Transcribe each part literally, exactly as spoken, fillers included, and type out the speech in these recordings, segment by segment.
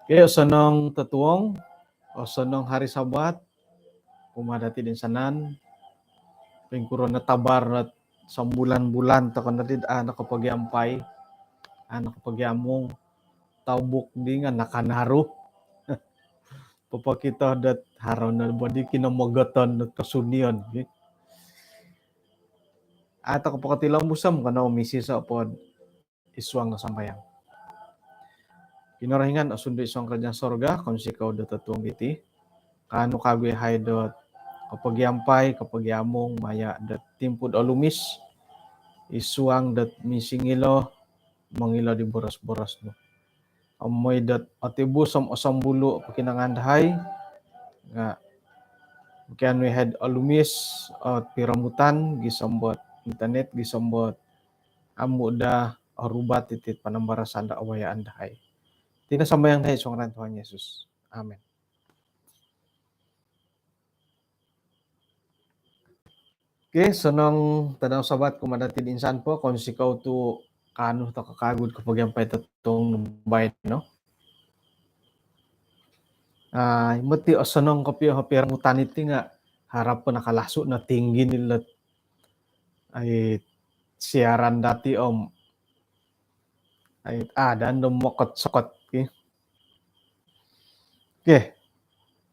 Okey, osonong totuong, osonong hari Sabat kumaa dati toinsanan. Poingkuro no tabar dot sombulan-bulan toko nodi dot a' nokopogiampai, a' nokopogiamung, tobuk di nga nakanaru. Popokito dot haro no bo di kinomogoton dot kosunion, ki. A' toko pokotilombus om kanou misiso po id suang do sambayang. Kinorohingan osundu id suang kerajaan sorga, kounsikou do totuong diti. Kaanu kawagu yahai dot kopogiampai, kopogiamung maya dot timpu dot olumis id suang dot minsingilo, mongilo di boros-boros nu. Om mooi dot otibus om osombulu pokinongoan dahai nga mokianu yahai dot olumis ot piromutan gisom dot internet, gisom dot amu daa orubat iti panambarasan do awayaan dahai. Iti no sambayang dahai id suang ngaran Tuhan Yesus. Amin. Okey, osonong tadau Sabat kumaa dati toinsanan po, kounsikou tu kaanu toko kawagu dot kopogiampai totuong baino. Ah, moti osonong kopio o piromutan iti nga harap po nakalasu no tinggi ni lot ai siaran dati om ai adan do mokot-sokot, ki. Okey.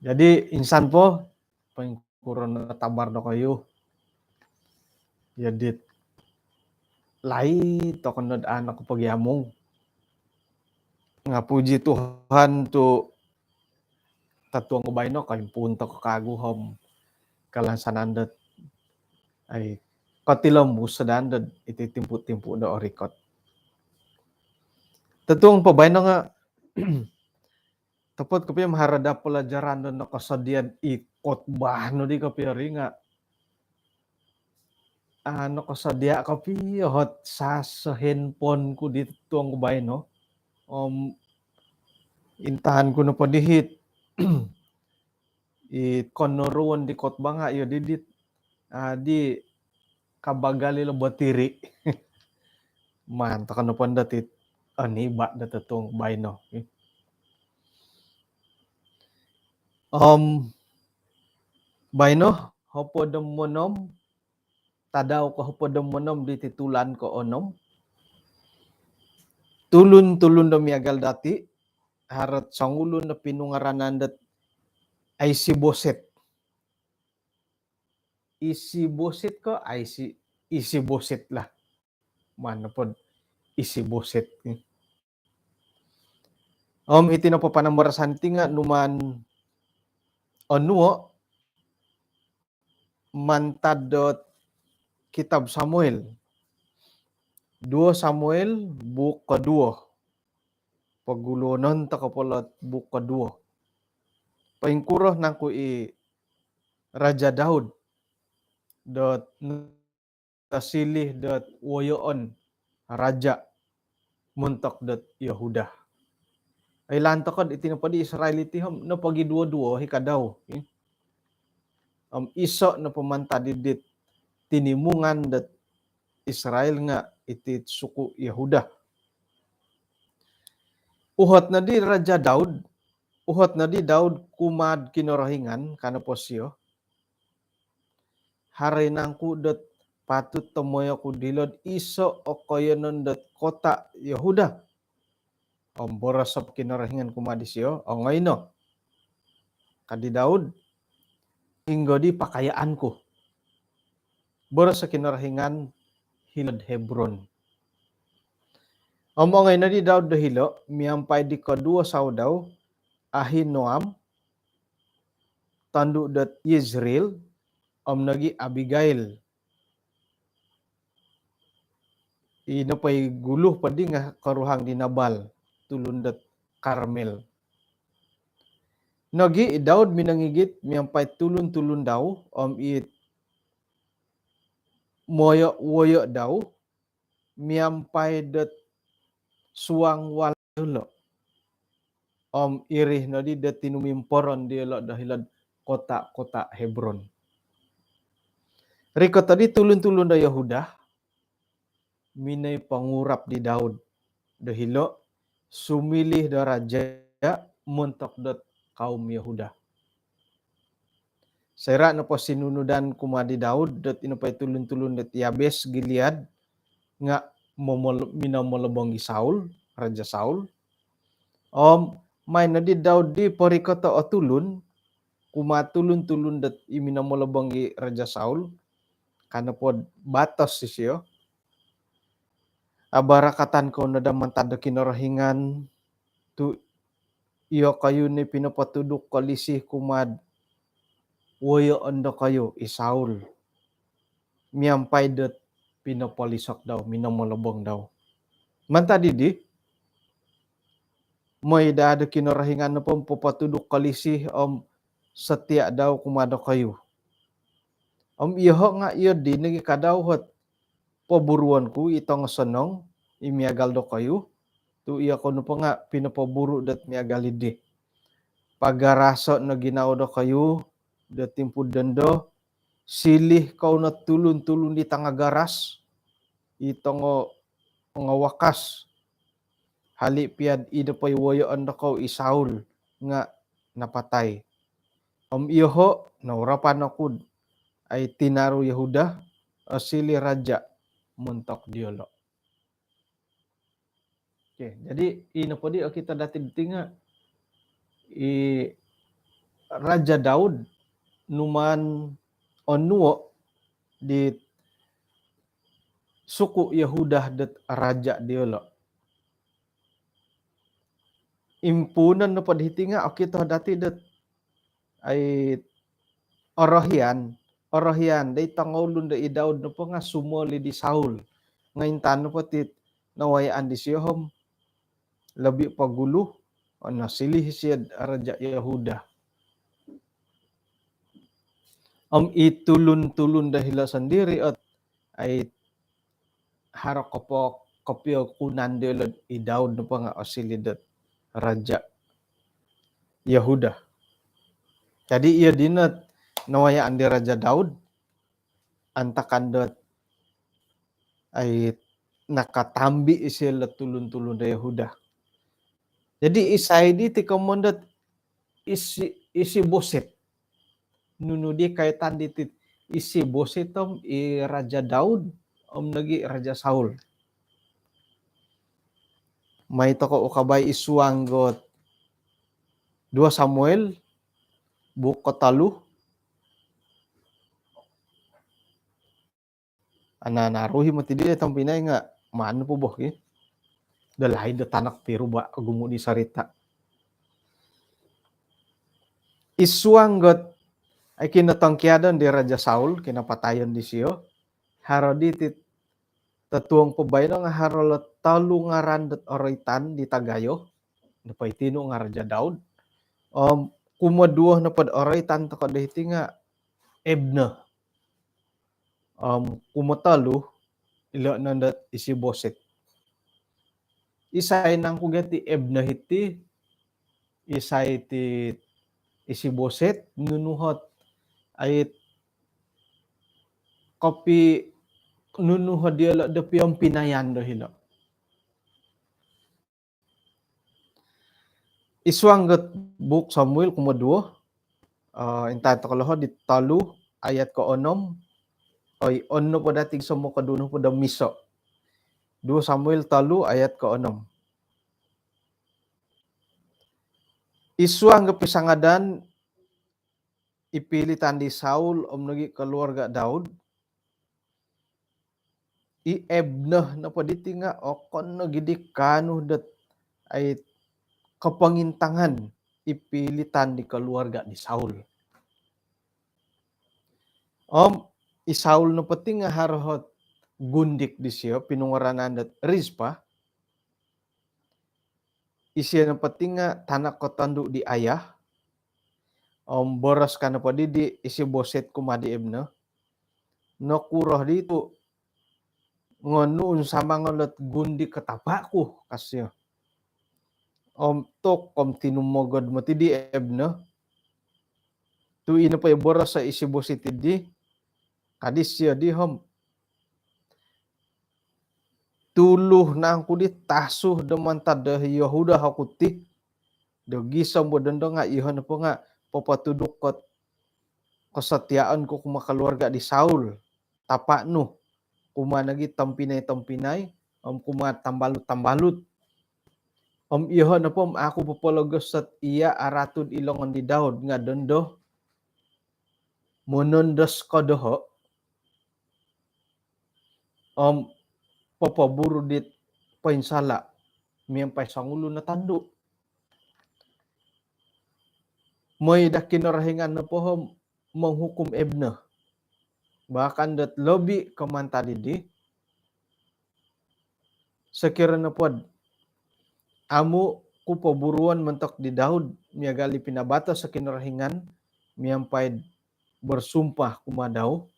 Jadi insan po, poingkuro no tabar dokoyu. Jadi laid toko nod a' nokopogiamung. Nga puji Tuhan tu totuong baino koimpuun toko kawagu om kalansanan dot ai kotilombus daa dot iti timpu-timpu do orikot. Totuong po baino nga topot kopio om haro daa pelajaran do nokosodia id khotbah nodi kopio ri nga, ah, nokosodia kopio ot sasa handphone ku di totuong baino. Om intangan ku nopo diti it konoruon di khotbah nga iyo didit, ah, di kabagal ilo batiri. Maan toko nopo dot it oniba do totuong baino. Om baino hopod om onom, tadau kohopod om onom diti tulan koonom. Tulun-tulun do miagal dati, haro ot songulun do pinungaranan dot Isyboset. Isyboset ko Isy-, Isyboset lah. Maan nopo dot Isyboset. Om iti nopo panambarasan ti nga numaan onuo mantad dot kitab Samuel. Duo Samuel, buuk koduo. Poguluonon toko po lot buuk koduo. Poingkuro nangku i Raja Daud dot nosilih dot woyoon raja montok dot Yohuda. Oilaan toko dot iti nopo di Israel iti om nopogiduo-duo i ka dau, eh. Om iso nopo mantad di dit tinimungan dot Israel nga iti suku Yohuda. Uhot nodi Raja Daud, uhot nodi Daud kumaa'd Kinorohingan, ka nopo sio, haro i nangku dot patut tomoyo ku dilo'd iso o koiyonon dot kota Yohuda? Om boros o Kinorohingan kumaa disio, ongoi no, ka di Daud, hinggo di pakayaan ku? Boros o Kinorohingan, hilo'd Hebron. Om ongoi no di Daud do hilo miampai di koduo sawo dau, Ahinoam, tondu dot Yizreel, om nogi Abigail. I nopo i gulu po di nga koruhang di Nabal, tulun dot Karmel. Nogi i Daud minongigit miampai tulun-tulun dau, om it moyo-woyo dau miampai dot suang walai yolo. Om iri nodi dot tinumimporon diolo do hilo'd kota-kota Hebron. Rikot nodi tulun-tulun do Yohuda minoi pongurap di Daud do hilo, sumilih do raja montok dot kaum Yehuda. Soira' nopo sinunudan kumaa di Daud dot ino po i tulun-tulun dot Yabes Gilead nga' momol- minomolobong i Saul, Raja Saul. Om maan noddi Daud di porikoto' o tulun kumaa tulun-tulun dot i minomolobong i Raja Saul, ka nopo'd batos sisio, abarakatan kou no daa mantad do Kinorohingan tu' iyokoyu ni pinopotuduk kolisi kumaa'd woyoon dokoyu i Saul miampai dot pinopolisok dau, minomolobong dau. Mantad iddi, moi daa do Kinorohingan nopo popotuduk kolisi om sotia' dau kumaa dokoyu. Om iyoho' nga' iyo di nogi' ka dau ot poburuon ku i tongosonong i miagal dokoyu, tu' iyokou nopo nga' pinopoburu' dot miagal iddi. Pagaraso' no ginawo dokoyu do timpu'd dondo, silih kou no tulun-tulun di tangagaras, i tongo- tongowakas. Hali' piya'd i nopo i woyoon dokou i Saul nga' napatai. Om iyoho' nourapan oku'd ai tinaru Yehuda o silih raja' montok diyolo'. Okey, jadi i nopo di okito dati' diti nga' i Raja Daud numaan onuo' di suku Yehuda dot raja' diyolo'. Impuunon nopo di hiti nga' okito dati' dot ai orohian, orohian dai tongoulun do i Daud nopo nga' sumoli di Saul. Nga' intaan nopo ti nawayaan disiyo om lobi' pogulu, nosilih siyo'd raja' Yehuda. Om i tulun-tulun do hilo' sondiri' ot ai haro kopo- kopiokunan diyolo'd i Daud nopo nga' osilih dot raja' Yehuda. Jadi iyo dino't nawayaan di Raja' Daud antakan dot ai nakatambi' isio lo' tulun-tulun do Yehuda. Jadi isai diti komoyon dot Isi- Isyboset? Nunu di kaitan diti Isyboset om i Raja' Daud om nogi' Raja' Saul? Mai toko' ukabai i suang dot Duo Samuel, buuk kotolu. Ana-ana ruhi moti di tompinai nga' maan po boh ki. Do laid do tanak piruba' ogumu' di sarita'. I suang dot ai kinotongkiadan di Raja' Saul, kinapatayon disiyo, haro diti totuong po baino nga' haro lo' tolu ngaran dot oroitan di tagayo. Nopo iti nu nga' Raja' Daud. Om kumoduo nopo'd oroitan toko' do hiti nga' Abner. Om kumotolu ilo' nondo Isyboset. Isai nangku gia ti Abner iti, isai ti Isyboset, nunu ot ai kopi- nunu ot diyolo' do piompinayan do hilo'. I suang dot buuk Samuel kumoduo, intaan toko' lo' hodi tolu ayat koonom, oi, onom po dati' gisom koduo nohopod om iso'. Duo Samuel tolu ayat koonom. I suang dot pisangadan i pilitan di Saul om nogi' koluarga' Daud, i Abner nopo diti nga' okon nogi' di kaanu dot ai kopongintangan i pilitan di koluarga' di Saul. Om i Saul nopo ti nga' haro ot gundik disiyo pinungaranan dot Rizpa. Isiyo nopo ti nga' tanak kotondu' di Ayah. Om boros ka nopo di di Isyboset kumaa di Abner, nokuro di tu' ngonuun samangan lot gundik ko tapa' ku, ka siyo. Om tok om tinumogod moti di Abner tu' ino po i boros o Isyboset di, ka disiyo di om, tulu nangku di tasu do mantad do Yehuda oku ti Do gisom bo dondo nga' iyoho' nopo nga' popotuduk kot kosotiaon ku kumaa koluarga' di Saul, tapa' nu, kumaa nogi' tompinai-tompinai om kumaa tambalut-tambalut. Om iyoho' nopo om aku popologos dot iya' aratu'd i longon di Daud nga' dondo monondos ko doho' om popoburu dit poinsala' miampai songulun o tondu'. Moi do Kinorohingan nopo om monghukum Abner. Bahkan dot lobi ko mantad iddi, sokiro nopod amu' ku poburuon montok di Daud miagal i pinabatos o Kinorohingan miampai'd bersumpah kumaa dau,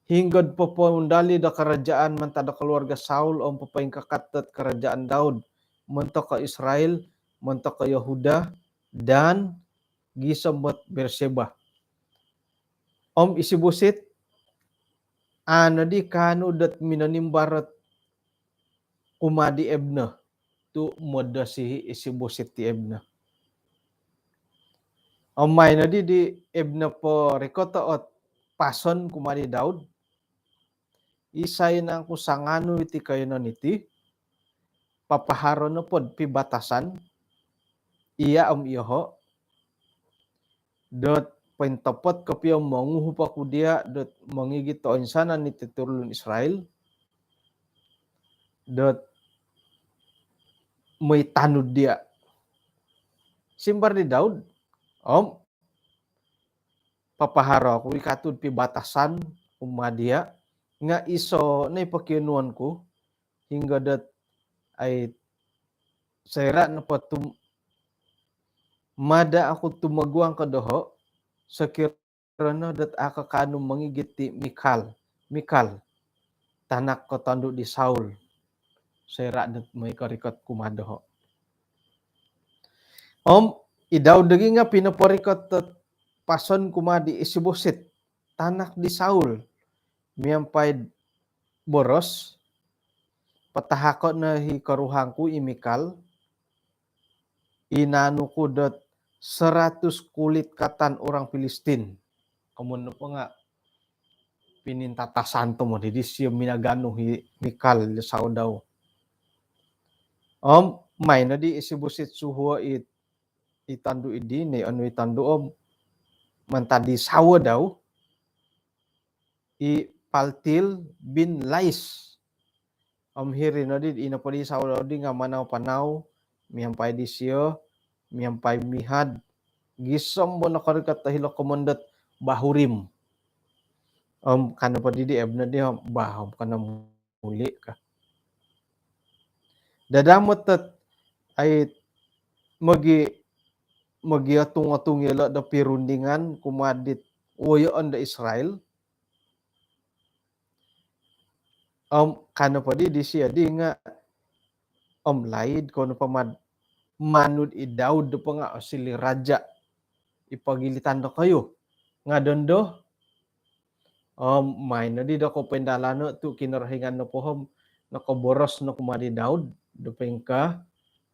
hinggo'd popoundali do karajaan mantad do koluarga' Saul om popoingkakat dot karajaan Daud montok ko Israel, montok ko Yehuda, Dan, gisom dot Beersyeba. Om Isyboset a' noddi kaanu dot minonimbar ot kumaa di Abner, tu' modosi i Isyboset di Abner. Om main noddi di Abner porikoto' ot pason kumaa di Daud, "Isai nangku sanganu iti koiyonon iti? Papaharo nopod pibatasan iya' om iyoho' dot pointopot kopio monguhup oku diya' dot mongigit do oinsanan iti tulun Israel dot moi tanud diya'." Simbar di Daud, "Om papaharo oku i' katu'd pibatasan kumaa diya', nga' iso' no i pokionuon ku, hinggo dot ai soira' nopo tum-, mada' oku tumoguang ko doho', sokiro no dot a' ko kaanu mongigit di Mikal, Mikal, tanak ko tondu' di Saul, soira' dot moi korikot kumaa doho'." Om i Daud nogi nga' pinoporikot dot pason kumaa di Isyboset, tanak di Saul, miampai'd boros, "Patahako' no i koruhang ku i Mikal, i naanu ku dot seratus kulit katan orang Filistin." Komoyon nopo nga' pinintatasan tomod iddi sio minaganu i Mikal di sawo dau. Om main noddi i Isyboset suhuo' i, i tondu' iddi, ni onu i tondu' om mantad di sawo dau, i Paltiel bin Lais. Om hiri noddi, ino poddi sawo dau di nga' manau-panau miampai disio, miampai mihad, gisom bo nokorikot do hilo' komoyon dot Bahurim. Om kano poddi di Abner di, "Bah, om kano muli'," ka. Dadamot dot ai mogi, mogiotung-otung iyolo' do pirundingan kumaa dit woyoon do Israel. Om kano poddi disio di nga', "Om laid kou nopo mad manud i Daud nopo nga' osiliu raja' i pogilitan dokoyu nga' dondo?" Om main noddi do kopoindalano' tu' Kinorohingan nopo om nokoboros no kumaa di Daud do poingkaa,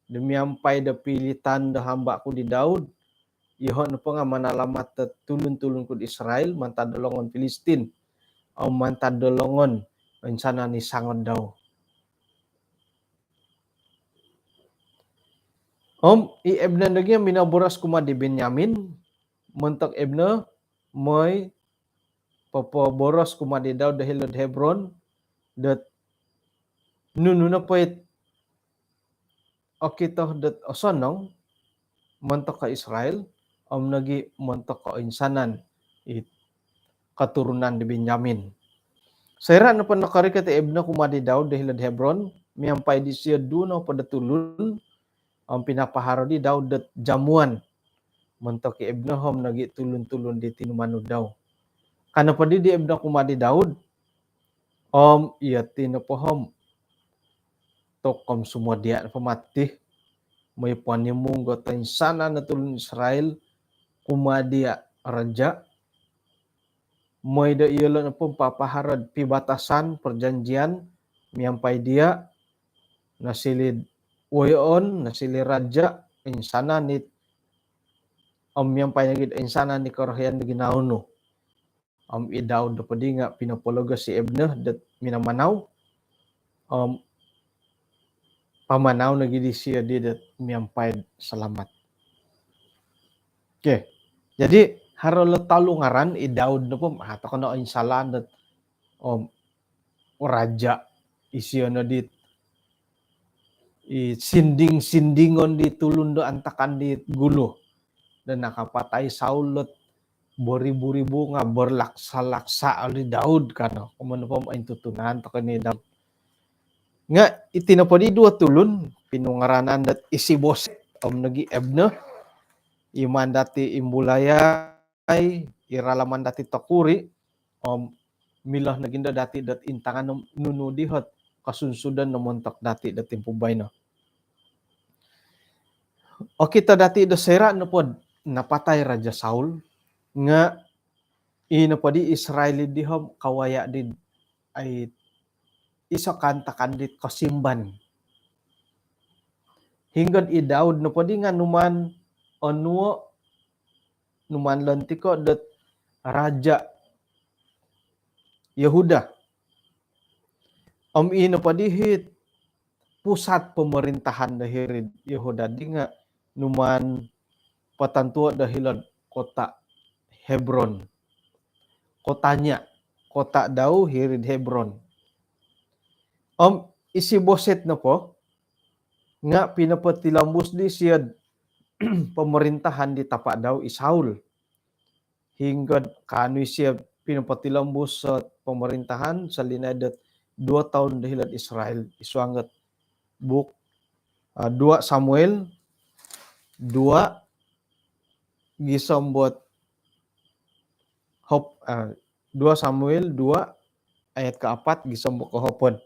"Do miampai do pilitan do hamba' ku di Daud, iyoho' nopo nga' manalamat do tulun-tulun ku'd Israel mantad do longon Filistin om mantad do longon oinsanan i sangod dau." Om i Abner nogi minoboros kumaa di Benyamin, montok Abner moi popoboros kumaa di Daud do hilo'd Hebron dot nunu nopo it okito dot osonong montok ko Israel om nogi montok ko oinsanan i koturunan di Benyamin. Soira' nopo nokorikot i Abner kumaa di Daud do hilo'd Hebron, miampai disio duo nohopod o tulun, om pinapaharo di Daud dot jamuan montok i Abner om nogi tulun-tulun di tinumanud dau. Kano poddi di Abner kumaa di Daud, om iyoti nopo om, "Tokom sumodia' nopo mati, moi ponimung do toinsanan o tulun Israel kumaa diya' raja', moi do iyolo' nopo papaharo'd pibatasan perjanjian miampai diya', nosiliu'd woyoon, nosiliu raja', insanan it, om miampai nogi do insanan i korohian do ginawo nu. Om i Daud nopo di nga' pinopologos i Abner dot minamanau, om pamanau nogi disio di dot miampai salamat. Okey. Jadi, haro lo tolu ngaran, i Daud nopo, ah, tokou no insalan dot, om raja, isio no di i sinding-sindingon di tulun do antakan di gulu. Dan nakapatai Saul dot beribu-ribu nga' berlaksa-laksa oleh Daud kano. Komoyon nopo om ointutunan tokou ni Daud. Nga' iti nopo di duo tulun, pinungaranan dot Isyboset om nogi Abner, i maan dati' imbulayai, i ralaman dati' tokuri', om milo nogi ndo dati' dot intangan nunu di ot kosunsudan no montok dati' dot timpu baino. Okito dati' do soira' nopo napatai Raja Saul, nga' i nopo di Israel di om kawaya' di ai iso kaantakan dit kosimban. Hinggod i Daud nopo di nga' numaan onuo', numaan lontiko' dot raja Yehuda. Om i nopo di it pusat pemerintahan do hiri'd Yehuda di nga' numaan potontuo' do hilo'd kota Hebron. Kotanya, kota dau hiri'd Hebron. Om Isyboset nopo nga' pinopotilombus disio'd pemerintahan di tapa' dau i Saul. Hinggod kaanu isio pinopotilombus ot pemerintahan solinaid dot duo toun do hilo'd Israel, i suang dot buuk, ah, duo Samuel, duo gisom dot hop-, ah, duo Samuel duo ayat kaapat gisom dot kohopod.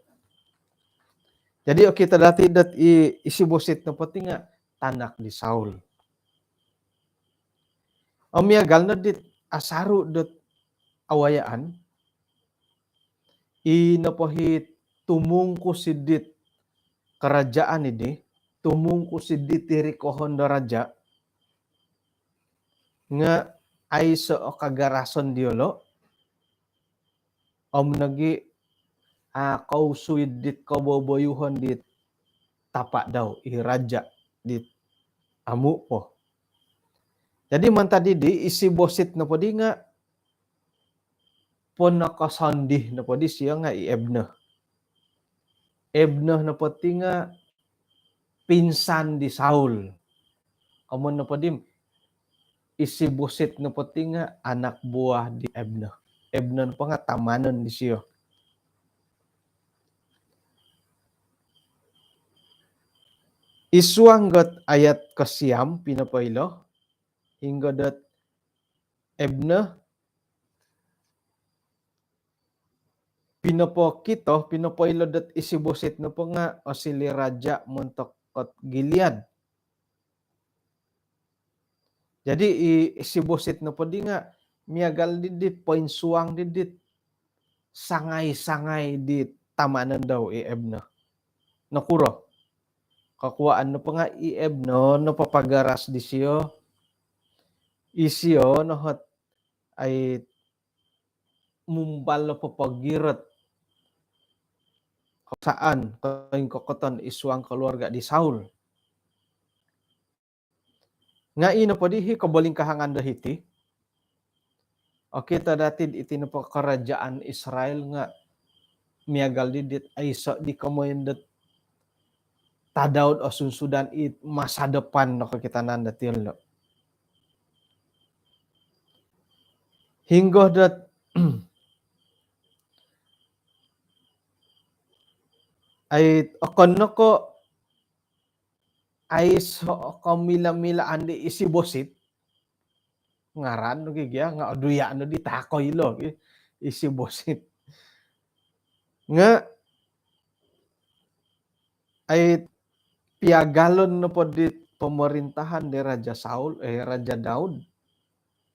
Jadi, okito dati' dot i Isyboset nopo ti nga' tanak di Saul. Om miagal no dit asaru dot awayaan, i nopo it tumungkus id dit karajaan di, tumungkus id dit tirikohon do raja, nga' aiso o kagarason diolo', om nogi, ah, kousuid dit koboboyuhon dit tapa' dau, i raja dit amu' po. Jadi mantad di, Isyboset nopo di nga' ponokosondii nopo disio nga' i Abner. Abner nopo ti nga' pinsan di Saul. Komoyon nopo di, Isyboset nopo ti nga' anak buah di Abner. Abner nopo nga' tamanon disio. I suang dot ayat kosiam pinopoilo, hinggod dot Abner pinopokito, pinopoilo dot Isyboset nopo nga' osiliu raja montok ot Gilead. Jadi, i Isyboset nopo di nga' miagal di dit poinsuang di dit sangai-sangai di tamanon dau i Abner. Nokuro? Kokuaan nopo nga' i Abner no papagaras disio, isio no ot ai mumbal o popogirot kosaan, koingkokoton i suang keluarga di Saul. Nga' i nopo di i kobolingkahangan do hiti, okito dati' iti nopo karajaan Israel nga' miagal di dit aiso di komoyon dot tadau do osunsudan id masa depan no kokitanan dati' ilo'. Hinggod dot ai okon no ko' aiso o komilo-miloan di Isyboset. Ngaran no gi gia nga' oduya' no di toko ilo' gi Isyboset. Nga' ai piagalon nopo di pemerintahan di Raja Saul, eh, Raja Daud,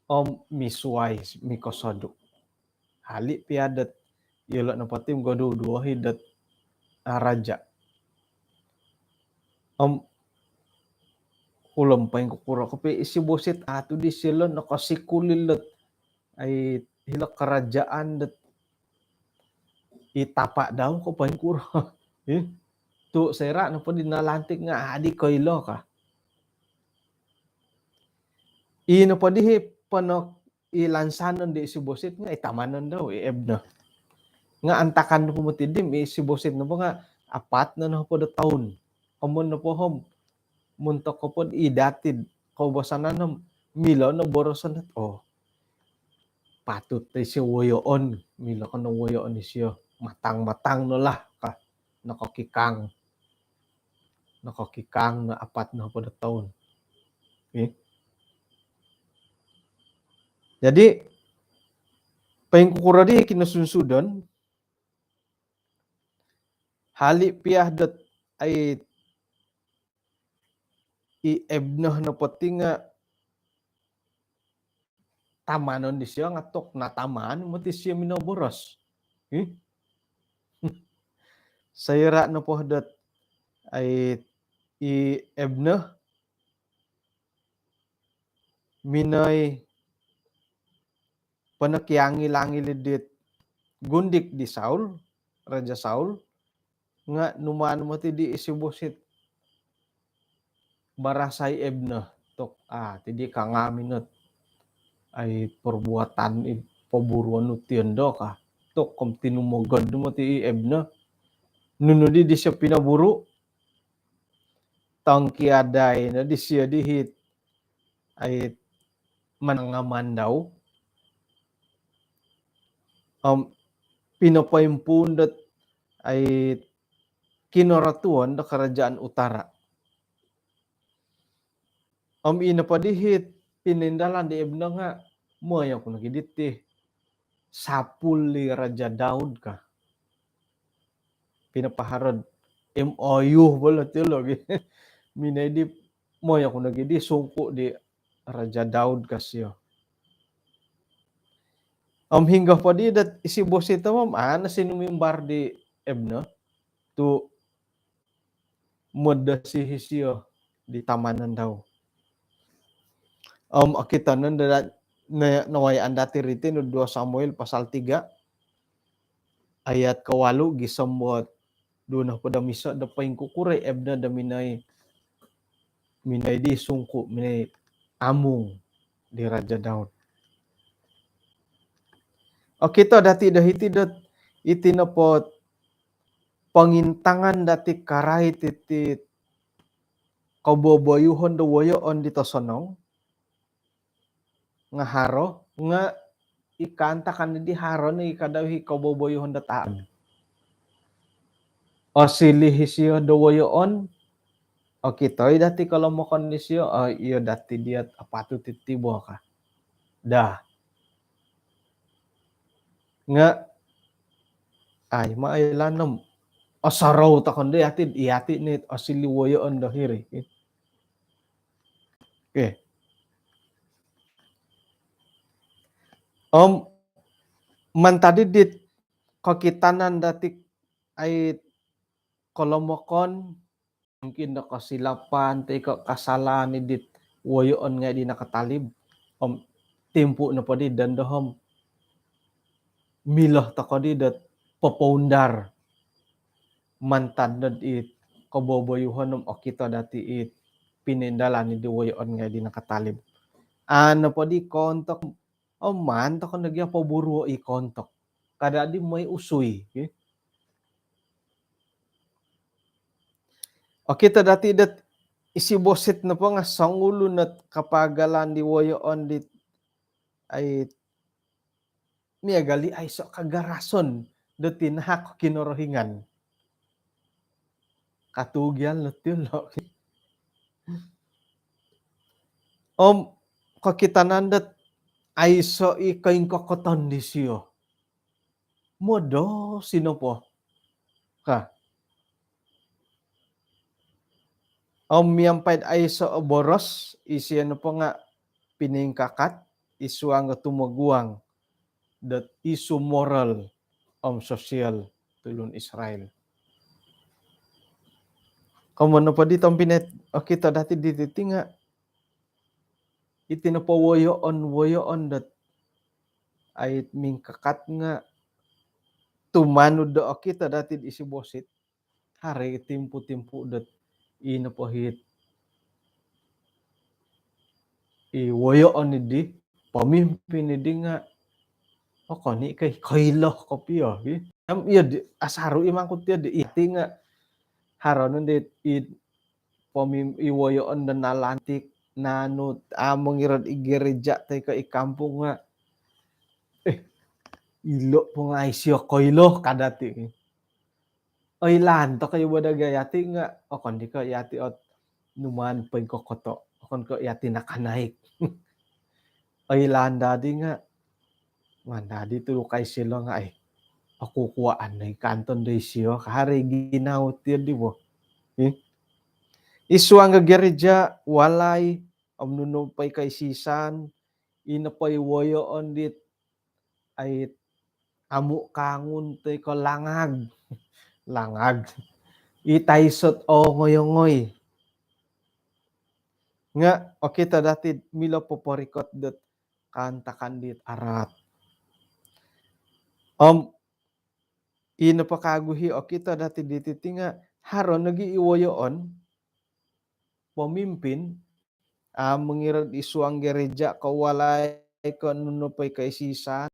om misuai, mikosodu'. Hali' pia dot iyolo' nopo ti mogoduo-duo i dot, ah, raja. Om Kulom poingkukuro kopio Isyboset, atu di silo nokosikul ilot ai hilo karajaan dot i tapa dau ko poingkuro. Ih, tu soira nopo di nalantik nga adi koilo ka. I nopo di hi ponok i lansanon di Isyboset nga i tamanon dau, i Abner. Nga antakan nopo moti di om i Isyboset nopo nga apat no nopo do toun. Amun nopo om montok kopod i dati koubasanan om milo no boroson dot, oh, patut isio woyoon, milo ko no woyoon isio, matang-matang no lah ka, nokokikang. Nokokikang no apat nopo do toun. Okey. Jadi, poingkukuro di kinosunsudon, hali pia dot ai i Abner nopo ti nga tamanon disio nga tok nataman moti sio minoboros. Ih. Soira nopo dot ai i Abner minoi ponokiangil-angil dit gundik di Saul, Raja Saul, nga numaan moti di Isyboset barasai Abner tok, ah, ti di kangaminot ai perbuatan i poburuon nu ti ondo ka. Tok om tinumogod moti i Abner. Nunu di disio pinoburu, tongkiadai no disio di hit ai manangaman dau. Om pinopoimpuun dot ai kinoratuan do karajaan utara. Om ino po di hit pinindalan di Abner nga, moyo ku nogi diti sapul di Raja Daud ka. Pinopoharo do M O U bolo ti logi. Minoi di moyo ku nogi di sungku di Raja Daud ka sio. Om hinggo po di dot Isyboset om ana sinumimbar di Abner tu modosi isio di tamanon dau. Om okito no do na-, nawayaan dati riti no dua Samuel pasal tiga ayat kawalu gisom dot duo nohopod om iso do poingkukuro i Abner do minoi, minoi di sungku, minoi amung di Raja Daud. Okito dati do hiti dot iti nopo pongintangan dati karai titi koboboyuhon do woyoon di tosonong nga haro, nga i kaantakan di haro no i kadau hi koboboyuhon do taan. Osiliu isio do woyoon, okito i dati kolomokon disio, oh, iyo dati diat apatut iti bo ka. Dah. Nga, ai, ma ai lanom. Osorou tokon do yati, yati ni osiliu woyoon do hiri. Okey. Om mantad di dit kokitanan dati ai kolomokon, mungkin do kosilapan toi ko kasalaan i dit woyoon ngai di nakatalib. Om timpu nopo di dondo om milo toko di dot popoundar mantad dot it koboboyuhon om okito dati it pinindalan i di woyoon ngai di nakatalib. Ano po di kontok, om maan toko nogi poburuo i kontok. Kada di moi usui, okey. Okito dati dot Isyboset nopo nga songulun ot kapagalan di woyoon di ai miagal i aiso kagarason do tinahak Kinorohingan. Katugian lo ti lo. Om kokitanan dot aiso i koingkokoton disio. Modosi nopo ka. Om miampai aiso boros, isio nopo nga piningkakat id suang do tumoguang dot isu moral om sosial tulun Israel. Komoyon nopo di tompinai, okito dati di titi nga Iti nopo woyoon, woyoon dot ait mingkakat nga tumanud do okito dati id Isyboset. Haro i timpu-timpu dot i nopo hiti i woyoon idi, pemimpin idi nga okon i ko koilo kopio, ki. Om iyo di, asaru i mangkut iyo di, iti nga haro no di i pemim-, i woyoon do nalantik, nanu, a, mongirad i gereja toi ko i kampung nga, eh, ilo po nga isio koilo ka dati. Oilaan toko i bo do gayati nga okon di ko yati ot numaan poingkokoto, okon ko yati nakanaik. Oilaan dadi nga, maan dadi tu lukai silo nga, ai, okukuaan no i kanton do isio, ka haro i ginawo ti di bo. Ih. Id suang do gereja, walai, om nunu po i kaisisan, i nopo i woyoon dit, ai, amu kangun toi ko langag. Langag. I taisot ongoi-ongoi. Nga okito dati milo poporikot dot kaantakan dit araat. Om i nopo kagu i okito dati diti nga haro nogi i woyoon, pemimpin, a, mongirad id suang gereja ko walai ko nunu po i kaisisan,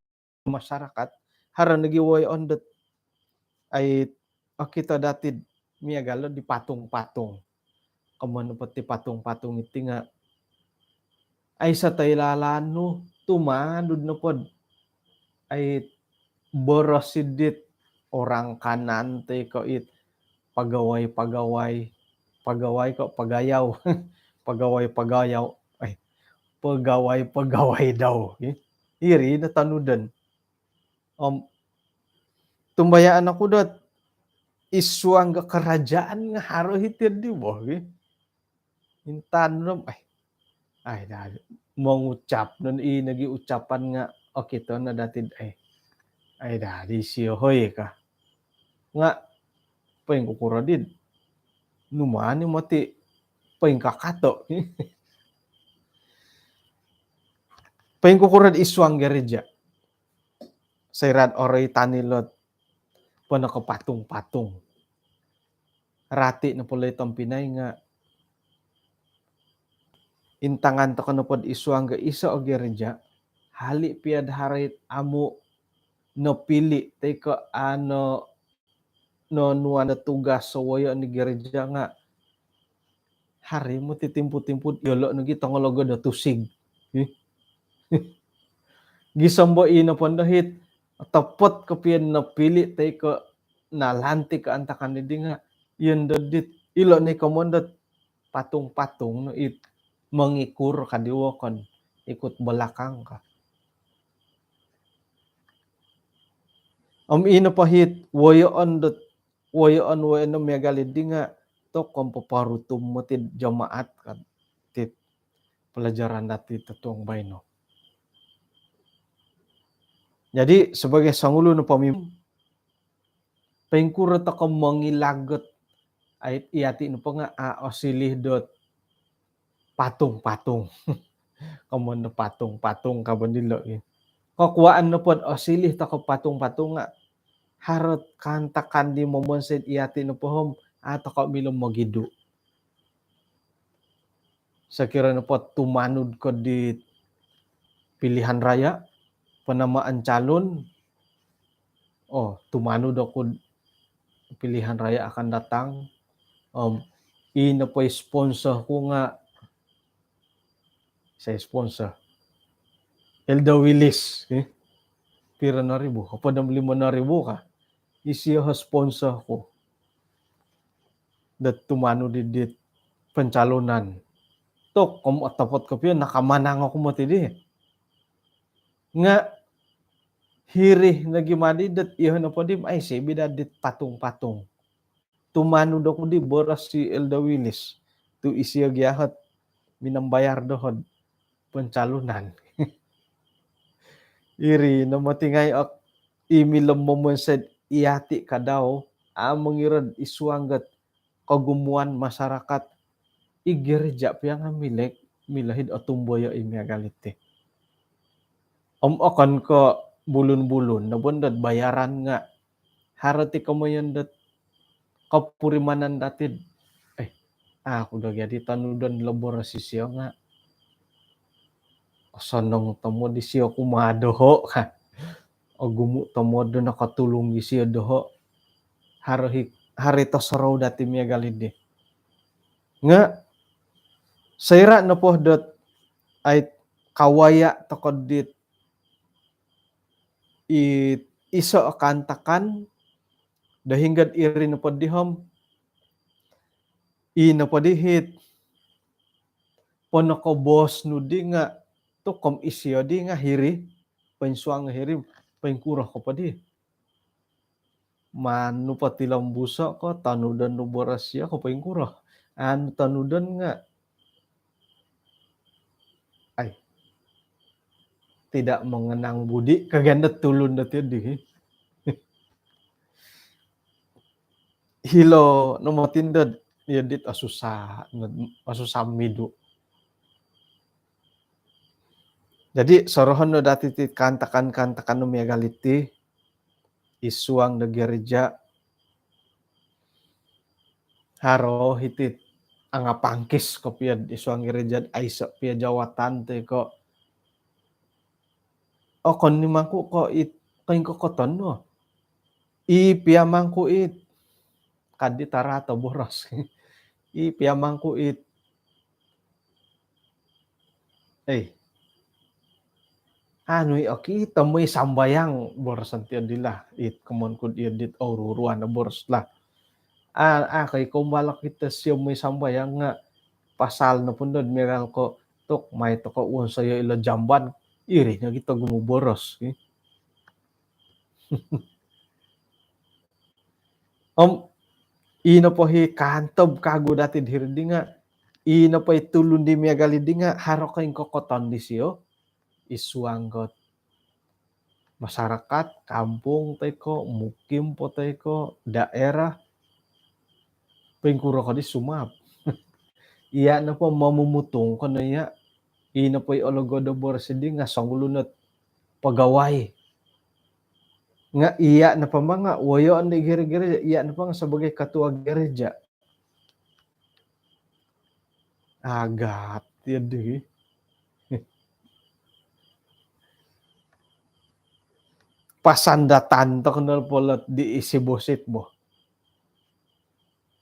masyarakat, haro nogi woyoon dot, ai, okito dati miagal di patung-patung. Komoyon nopo ti patung-patung iti nga, ai, satailaalan nu, tumanud nopo dot, ai, boros dit orang kanan toi ko it pagawai-pagawai, pagawai ko pagayau, pagawai-pagayau, ai, pagawai-pagawai dau, eh. Iri no tanudon. Om tumbayaan oku dot id suang do kerajaan nga haro hiti di bo, eh. Intangan om, ai, ai, daa, mongucap no i nogi ucapan nga okito no dati, ai, ai, dadi isio hoi ka. Nga poingkukuro di, numaan i moti poingkakato. Poingkukuro di id suang gereja. Soira oroitan ilo ponoko patung-patung. Rati nopo lo i tompinai nga intangan toko nopo id suang do iso o gereja, hali pia do haro it amu nopili toi ko a no noonuan do tugas o woyoon di gereja nga haro i moti timpu-timpu iyolo nogi tongologo do tusig. Ih. Gisom bo i nopo ndo it otopot kopio nopili toi ko nalantik kaantakan didi nga, iyo ndo dit, ilo no i komoyon dot patung-patung no it mongikur ka di wokon, ikut belakang ka. Om i nopo it woyoon dot, woyoon, woyoon miagal didi nga tokou poporutum moti jemaat ka dit pelajaran dati totuong baino. Jadi sebagai songulun o pemimpin, poingkuro toko mongilag dot ait, yati nopo nga a osilih dot patung-patung. Komoyon do patung-patung ka bo dilo, eh. Kokuaan nopo dot osilih toko patung-patung nga haro it kaantakan di momonsoi yati nopo om a toko milo mogidu. Sokiro nopo tumanud ko di pilihan raya, penamaan calon, oh, tumanud oku pilihan raya akan datang, om i nopo i sponsor ku nga, isai sponsor? Elder Willis, eh? Piro no ribu? Hopod om limo no ribu ka? Isio o sponsor ku dot tumanud di dit pencalonan. Tokou om otopot kopio nakamanang oku moti di. Nga hiri nogi moti dot iyo nopo di, ai, aiso bida dit patung-patung. Tumanud oku di boros di Elder Willis. Tu isio gia ot minambayar doho id pencalonan. Iri no moti ngai, ok, i milo momonsoi yati ka dau, a, mongirad id suang dot kogumuan masyarakat, i gereja pia nga milo milo hid otumboyo i miagal iti. Om okon ko bulun-bulun no bo dot bayaran nga haro ti komoyon dot kopurimanan dati. Eh, aku do jadi tonudon lo boros isio nga osonong tomod isio kumaa doho ka. Ogumu tomod do nokotulung isio doho. Haro hi-, haro i tosorou dati miagal idi. Nga soira nopo dot ai kawaya toko dit i iso o kaantakan do hinggod iri nopo di om i nopo di hit ponokobos nu di nga tukom isio di nga hiri, poinsuang hiri, poingkuro ko po di. Manu po tilombuso ko, tonudon nu boros isio ko poingkuro. Anu tonudon nga ai, tidak mengenang budi kaganda tulun dati di. Hilo no moti dot iyo dit osusa, osusa midu. Jadi sorohon no dati ti kaantakan-kaantakan no miagal iti id suang do gereja. Haro hiti angapangkis kopio id suang gereja, aiso pia jawatan toi ko okon ni mangku ko it koingkokoton no. I pia mangku it kadi taraat o boros. I pia mangku it. Eh. Anu i, okito moi sambayang boros santi adi lah. It komon ku di dit oruruan boros lah. Ah, ah, kai kombal okito sio moi sambayang nga pasal no pun dot miagal ko tuk mai toko wonsoyo ilo jamban. Iri no kito gumu boros. Om i nopo hi kaantob kagu dati diri di nga i nopo i tulun di miagal di nga haro koingkokoton disio id suang dot masyarakat kampung toi ko mukim po toi ko daerah. Poingkuro ko di sumap. Iya nopo mamumutung ko no iya. I nopo i ologod o boros di nga songulun ot pegawai. Nga iya nopo manga woyoon di gereja, iya nopo nga sebagai ketua gereja. Agat iya di. Pasandatan toko no polot di Isyboset bo.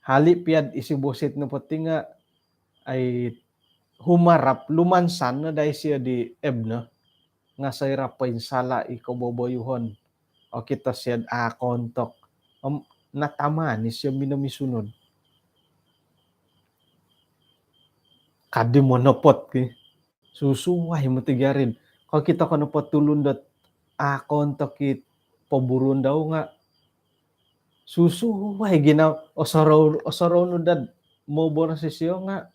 Hali pia Isyboset nopo ti nga ai humarap lumansan no dai sio di Abner nga soira poinsala i koboboyuhon. Okito sio dot a kontok. Om natamaan isio minomisunud. Kadi monopot ki. Susuai moti gia ri. Kokito ko nopo tulun dot a kontok it poburuon dau nga susuai ginawo, osorou, osorou nu dot moboros isio nga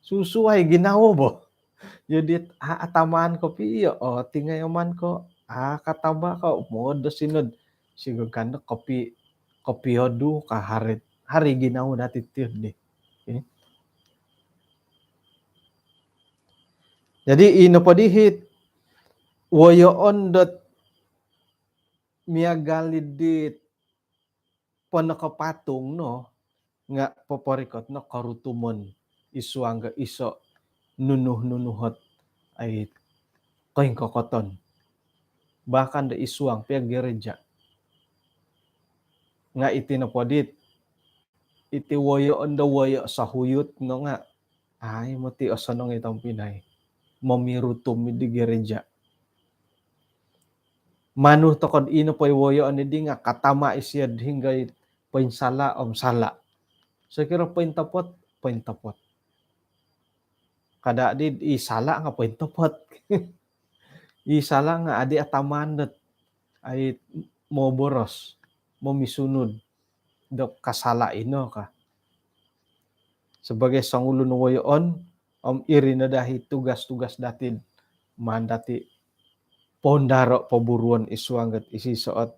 susuai ginawo bo. Jadi a, atamaan kopio, o tingayoman ko, a katama ko, modo sinod. Sigo gandok kopi, kopio du ka hari, hari ginawo dati ti di. Okey. Jadi i nopo di hit woyoon dot miagal dit ponokopatung no nga poporikot no korutumon id suang do iso nunu-nunu ot ai koingkokoton. Bahkan do id suang pia gereja. Nga iti nopo dit iti woyoon do woyo sahuyut no nga ai moti osonong i tompinai. Momirutum di gereja. Manu toko dot i nopo i woyoon di nga katama isio dot hinggo i poinsala om sala. Sokiro pointopot, pointopot. Kada di i sala nga pointopot. I sala nga adi atamaan dot ai moboros, momisunud do kasala ino ka. Sebagai songulun woyoon, om iri no dahi tugas-tugas dati maan dati pondaro poburuon id suang dot isoiso ot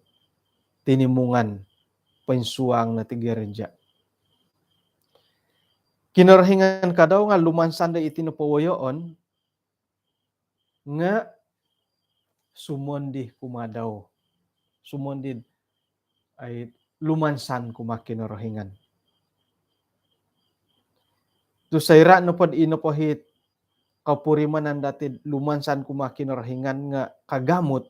tinimungan poinsuang no ti gereja. Kinorohingan kadau nga lumansan do iti nopo woyoon nga sumondi kumaa dau. Sumondi ai lumansan kumaa Kinorohingan. Tu soira nopo di nopo hiti kopurimanan dati lumansan kumaa Kinorohingan nga kagamut,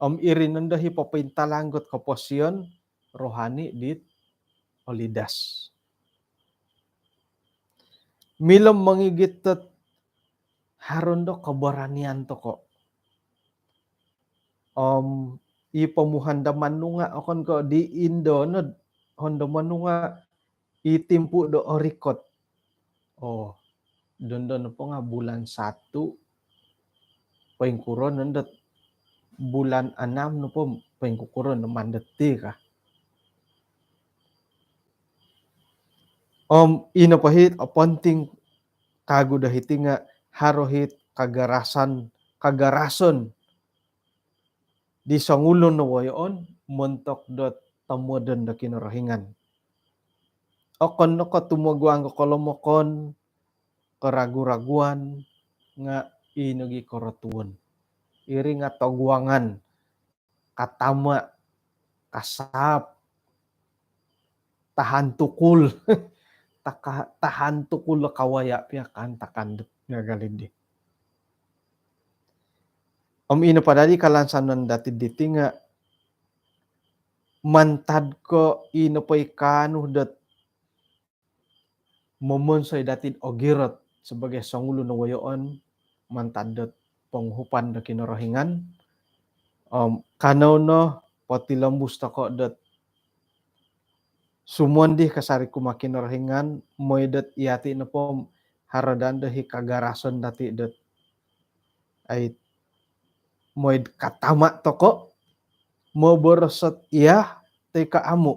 om iri nondo hi popointalang dot koposion rohani dit olidas. Milo mongigit dot haro nondo keberanian toko. Om i pomuhandaman nu nga okon ko di indo no hondoman nu nga i timpu do orikot. Oh, dondo nopo nga bulan satu, poingkuro nondo bulan enam nopo, poingkukuro no mandati ka. Om ino po hiti o penting kagu do hiti nga haro hiti kagarasan, kagarasan di songulun o woyoon montok dot tomodon do Kinorohingan. Okon no ko tumoguang ko kolomokon, keragu-raguan, nga i nogi korotuon. Iri nga toguangan, katama, kasap, tahan tukul. Taka-, tahan tukul lo kawaya pia kan takan dot miagal di. Om ino po dadi kalansanan dati diti nga mantad ko ino po i kaanu dot momonsoi dati ogirot sebagai songulun o woyoon mantad dot ponguhupan do Kinorohingan. Om kanou no potilombus toko dot sumondi kasari kumaa Kinorohingan, mooi dot iyati nopo haro dondo hi kagarasan dati dot ai mooi katama toko, moboros dot iya toi ko amu.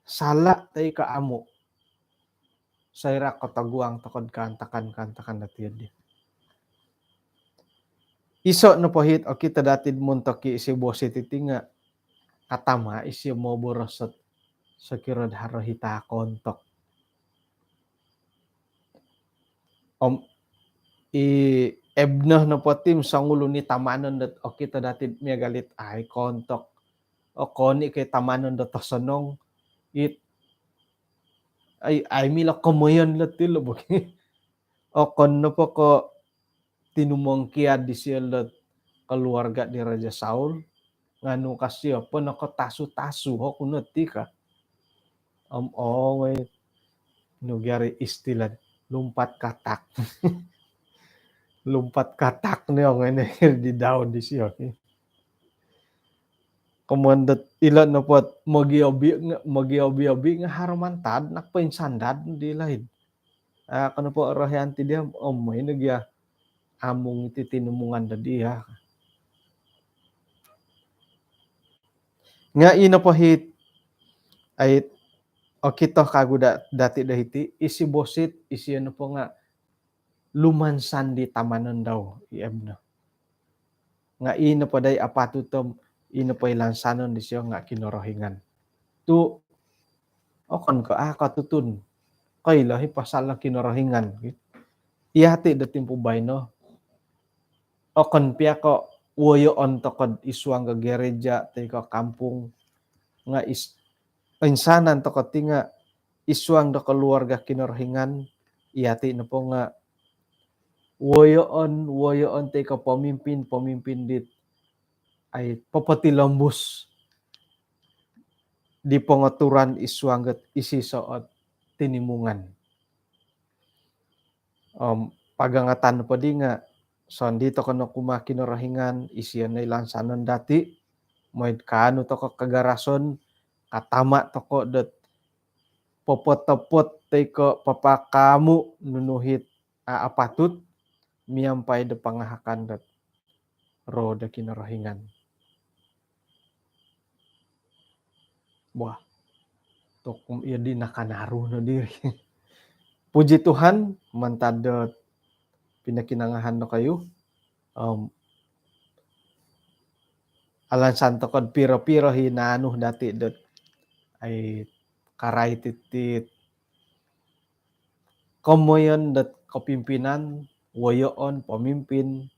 Sala toi ko amu. Soira kotoguang toko do kaantakan-kaantakan dati di. Iso nopo hiti okito dati montok i Isyboset iti nga katama isio moboros dot sokiro do haro hiti koontok. Om i Abner nopo ti songulun i tamanon dot okito dati miagal dit ai koontok. Okon i ko tamanon dot osonong it ai, ai milo komoyon lo ti lo bagi. Okon nopo ko tinumongkiad disio dot keluarga di Raja Saul, nga nu ka sio po nokotasu-tasu oku no ti ka. Om ongoi, nu gia ri istilah lumpat katak. Lumpat katak ni ongoi ni di Daud disio. Komoyon dot ilo nopo mogiobi nga, mogiobi-obi nga haro mantad nak poinsandad di laid. Ah, kono po roh yanti dia, om, ino gia amung iti tinimungan do dia. Nga ino po hiti, ai, okito kagu da-, dati do hiti, Isyboset, isio nopo nga lumansan di tamanon dau, i Abner. Nga ino po dai apatut om, ino po i lansanon disio nga Kinorohingan. Tu, okon ko, ah, kotutun. Koilo hi pasal Kinorohingan. Iyati do timpu baino. Okon pia ko woyoon toko id suang ko gereja, toi ko kampung. Nga is-, insanan toko ti nga id suang do keluarga Kinorohingan, iyati nopo nga woyoon, woyoon toi ko pemimpin, pemimpin dit ai popotilombus di pongoturan id suang dot isoiso ot tinimungan. Om, pagangatan nopo di nga, sondii toko no kumaa Kinorohingan, isio no i lansanon dati, mooi do kaanu toko kagarason, katama toko dot popotopot toi ko papakaamu nunu hiti a-, apatut miampai do pangahakan dot Roh do Kinorohingan. Wah, tokom iyo di nakanaru no diri. Puji Tuhan, mantad dot pinokinongohon dokoyu. Om, alansan toko do piro-piro i naanu dati dot ai karai titi komoyon dot kopimpinan, woyoon, pomimpin,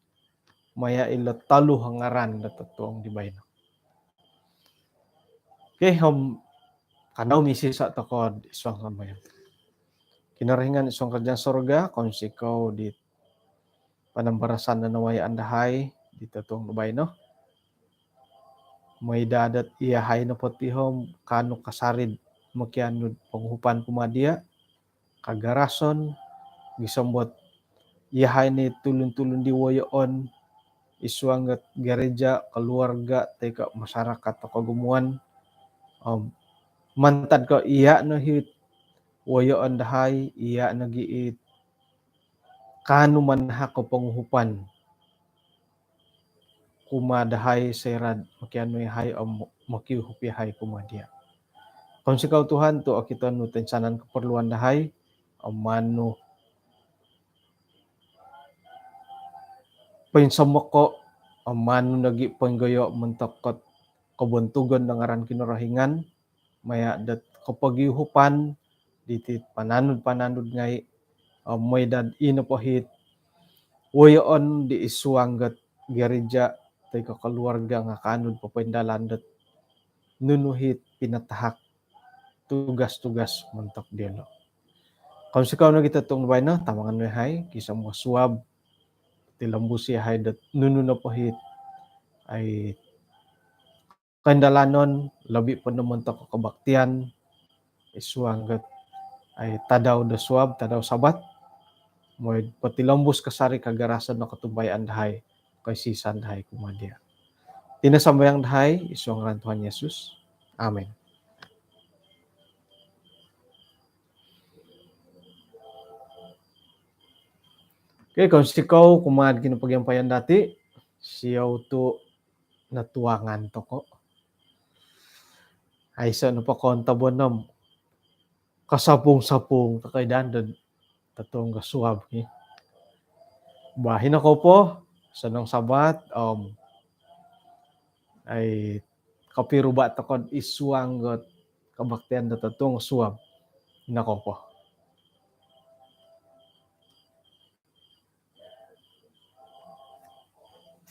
maya ilo tolu o ngaran dot totuong di baino. Okey, om kanou misisa tokou id suang sambayang. Kinorohingan id suang kerajaan sorga, kounsikou di panambarasan do nawayaan dahai di totuong do baino. Mooi daa dot iyahai nopo ti om kaanu kasari do mokianu do ponguhupan kumaa dia, kagarason, gisom dot iyahai no tulun-tulun di woyoon id suang dot gereja, keluarga, toi ko masyarakat do kogumuan. Om mantad ko iya no it woyoon dahai, iya nogi it kaanu manahak do ponguhupan kumaa dahai soira do mokianu iyahai om mokiuhup iyahai kumaa dia. Kounsikou Tuhan tu okito nu toinsanan keperluan dahai, om maan nu poinsomoko, om maan nu nogi poinggoyo montok dot kobontugon do ngaran Kinorohingan, maya dot kopogiuhupan diti pananud-pananud ngai, om mooi daa do i nopo it woyoon di id suang dot gereja toi ko keluarga nga kaanu do popoindalan dot nunu it pinatahak tugas-tugas montok diolo. Kounsikou nogi totuong do baino, tamangan nu iyahai gisom do suab, tilombus iyahai dot nunu nopo it ai koindalanon, lobi po do montok kobaktian id suang dot ai tadau do suab, tadau Sabat, mooi potilombus kasari kagarason do kotumbayaan dahai, koisisan dahai kumaa dia. Iti no sambayang dahai id suang ngaran Tuhan Yesus. Amin. Okey, kounsikou kumaa di kinopogiampayan dati, siou tu notuangan tokou. Aiso nopo kontobon om kasapung-sapung tokou daa do totuong do suab ki. Bah, ino kou po, osonong Sabat, om ai kopiruba tokou id suang dot kobaktian do totuong suab. Ino kou po.